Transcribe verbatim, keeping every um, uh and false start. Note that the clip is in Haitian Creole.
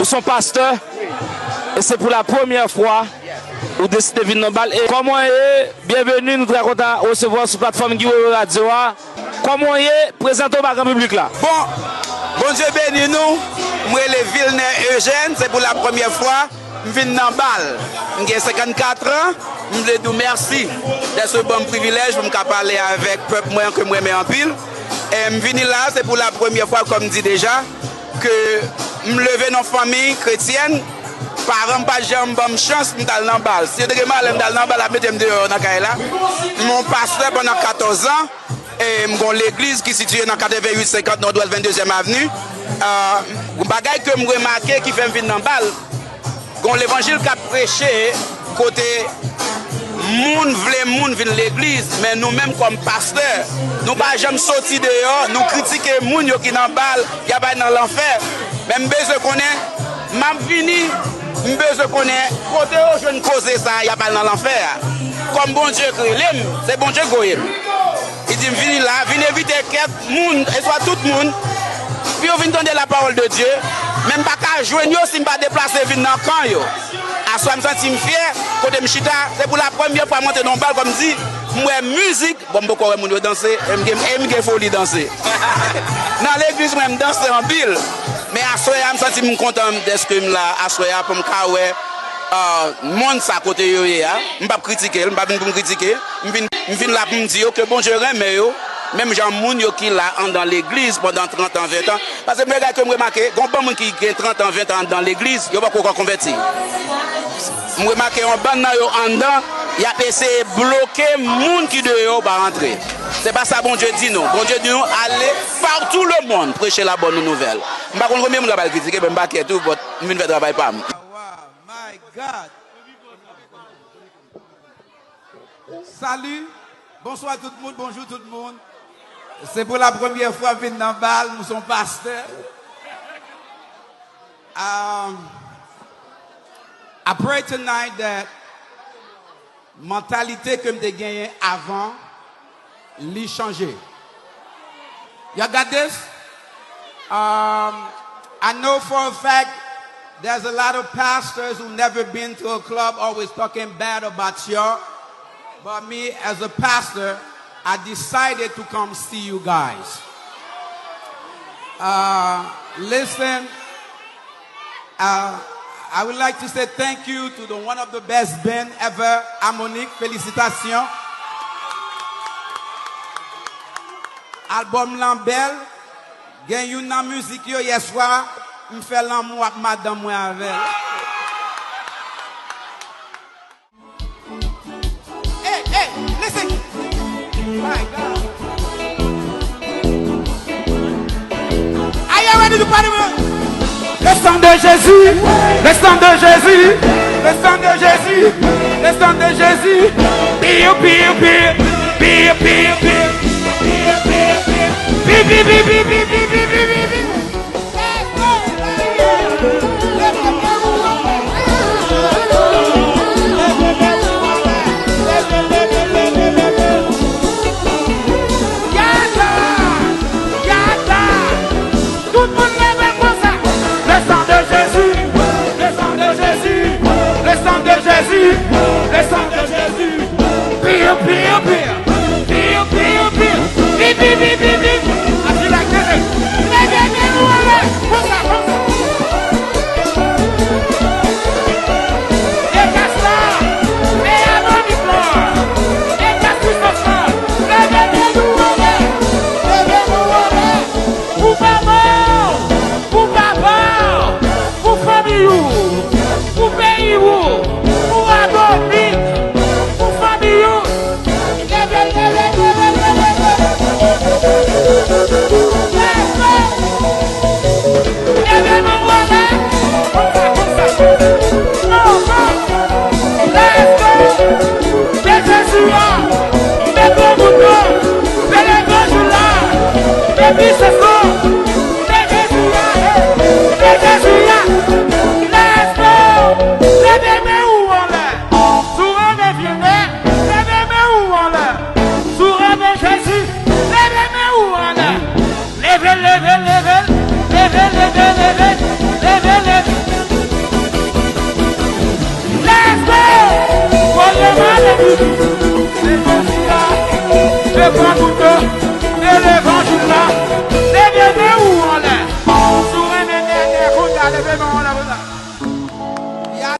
Son pastè, e se pou la premyè fwa ou deside vin nan bal. E kòman w ye? Byenveni, nou trè kontan resevwa w sou platfòm Guy Wewe Radio a. Kòman w ye? Prezante w ba gran piblik la. Bon, Bondye beni nou. M rele Vilner Eugène, se pou la premyè fwa m vin nan bal. M gen senkannkat an. M vle di w mèsi dèske w ban m privilèj pou m ka pale avèk pèp mwen ke m renmen anpil. E m vini la, se pou la premyè fwa, kòm m di deja, ke m leve nan fanmi kretyèn. Paran m pa t janm ban m chans pou m t al nan bal. Si yo te gen malè m t al nan bal, ap mete m deyò nan kay la. M yon pastè pandan katòz an. E m gon legliz ki sitiye nan katreven uit senkant Nòdwès venndezyèm Avni. Ah, yon bagay ke m remake ki fè m vin nan bal, gon levanjil k ap preche kote moun vle moun vin legliz, men nou menm kòm pastè, nou pa janm soti deyò, nou kritike moun yo ki nan bal, y ap al nan lanfè. Men m bezwen konnen, m ap vini, m bezwen konnen kote yo jwenn koze sa a, y ap al nan lanfè a. Kòm Bondye k rele m, se Bondye k voye m. Li di m vini la, vin envite kèk moun, e swa tout moun, pou yo vin tande la parole de Dieu, men m pa ka jwenn yo si m pa deplase vin nan kan yo. Aswè a m santi m fyè, kote m chita, se pou la premyè fwa m antre nan yon bal, kòm di, m wè mizik, bon, m poko wè moun yo danse, e m gen, e m gen foli danse. Nan legliz mwen, m danse anpil, men aswè a m santi m kontan dèske m la, aswè a pou m ka wè, ah, mond sa kote yo ye a. M p ap kritike l, m pa vin pou m kritike. M vin, m vin la pou m di yo ke Bondye renmen yo, menm jan moun yo ki la anndan legliz pandan trant an, ven an. Paske m gen bagay ke m remake, gon bann moun ki gen trant an, ven an anndan legliz, yo poko ankò konvèti. M remake yon bann nan yo anndan, y ap eseye bloke moun ki deyò pa rantre. Se pa sa Bondye di nou. Bondye di nou, allez partout le monde, prêcher la bonne nouvelle. M pa konn konbyen moun k ap al kritike, men m pa kè tou, but m vin fè travay pa m. Wow, my God. Salut, bonsoir tout moun, bonjou tout moun. Se pou la premyè fwa m vin nan bal, m se yon pastè. Um, I pray tonight that mantalite ke m te genyen avan, li chanje. Y'all got this? Um, I know for a fact there's a lot of pastors who never been to a club always talking bad about y'all. But me, as a pastor, I decided to come see you guys. Uh, listen, uh, I would like to say thank you to the one of the best band ever, Harmonik. Felisitasyon. Album lan bèl. Gen youn nan mizik yo, yèswa, m fè lanmou ak madanm mwen avè l. Hey, hey, listen. My God. Are you ready to party with us? Le sang de Jésus, le sang de Jésus, le sang de Jésus, le sang de Jésus. Piu, piu, piu, piu, piu, piu. Pi, pi, pi, pi. Tout moun leve konsa. Le sang de Jésus, le sang de Jésus, le sang de Jésus, le sang de Jésus. Piu, piu, piu. Piu, piu, piu. Pi, pi, pi, pi, pi. Aji la, kele. Se Jezi a, se pa nou